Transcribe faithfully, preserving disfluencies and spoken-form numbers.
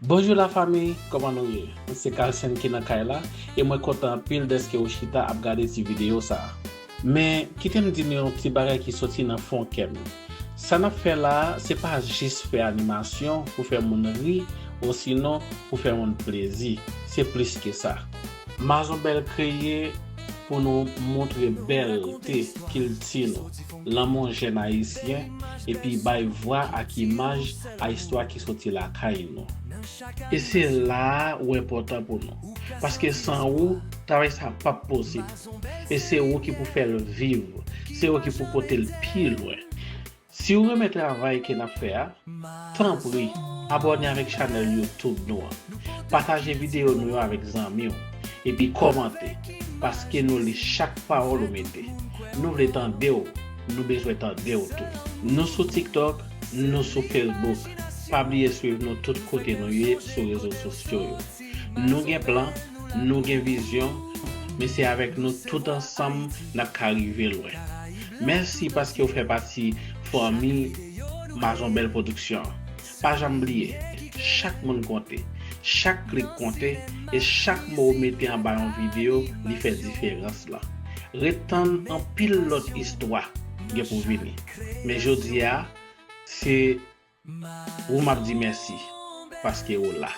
Bonjou lafanmi, kòman nou ye? Se Carlsen ki nan kay la, e mwen kontan anpil dèske ou chita ap gade ti videyo sa a. Men, kite m di nou yon ti bagay ki soti nan fon kè m. Sa n ap fè la a, se pa jis fè animasyon pou fè moun ri, osinon pou fè moun plezi. Se plis ke sa. Mazonbèl kreye pou nou montre bèlte kilti nou, lanmou jèn ayisyen, epi bay vwa ak imaj a istwa ki soti lakay nou. E se la a ou enpòtan pou nou, paske san ou, travay sa p ap posib. E se ou ki pou fè l viv, se ou ki pou pote l pi lwen. Si w renmen travay ke n ap fè a, tanpri, abòne avèk chanèl YouTube nou an. Pataje videyo nou yo avèk zanmi w, epi kòmante, paske nou li chak pawòl ou mete. Nou vle tande w, nou bezwen tande w tou. Nou sou TikTok, nou sou Facebook. Pa bliye swiv nou tout kote nou ye sou rezo sosyo yo. Nou gen plan, nou gen vizyon, men se avèk nou tout ansanm n ap ka rive lwen. Mèsi paske w fè pati fanmi Mazonbèl Pwodiksyon an. Pa janm bliye, chak moun konte, chak klik konte, e chak mo w mete anba yon videyo, li fè diferans lan. Ret tann anpil lòt istwa gen pou vini. Men jodi a, se ou m ap di mèsi, paske ou la.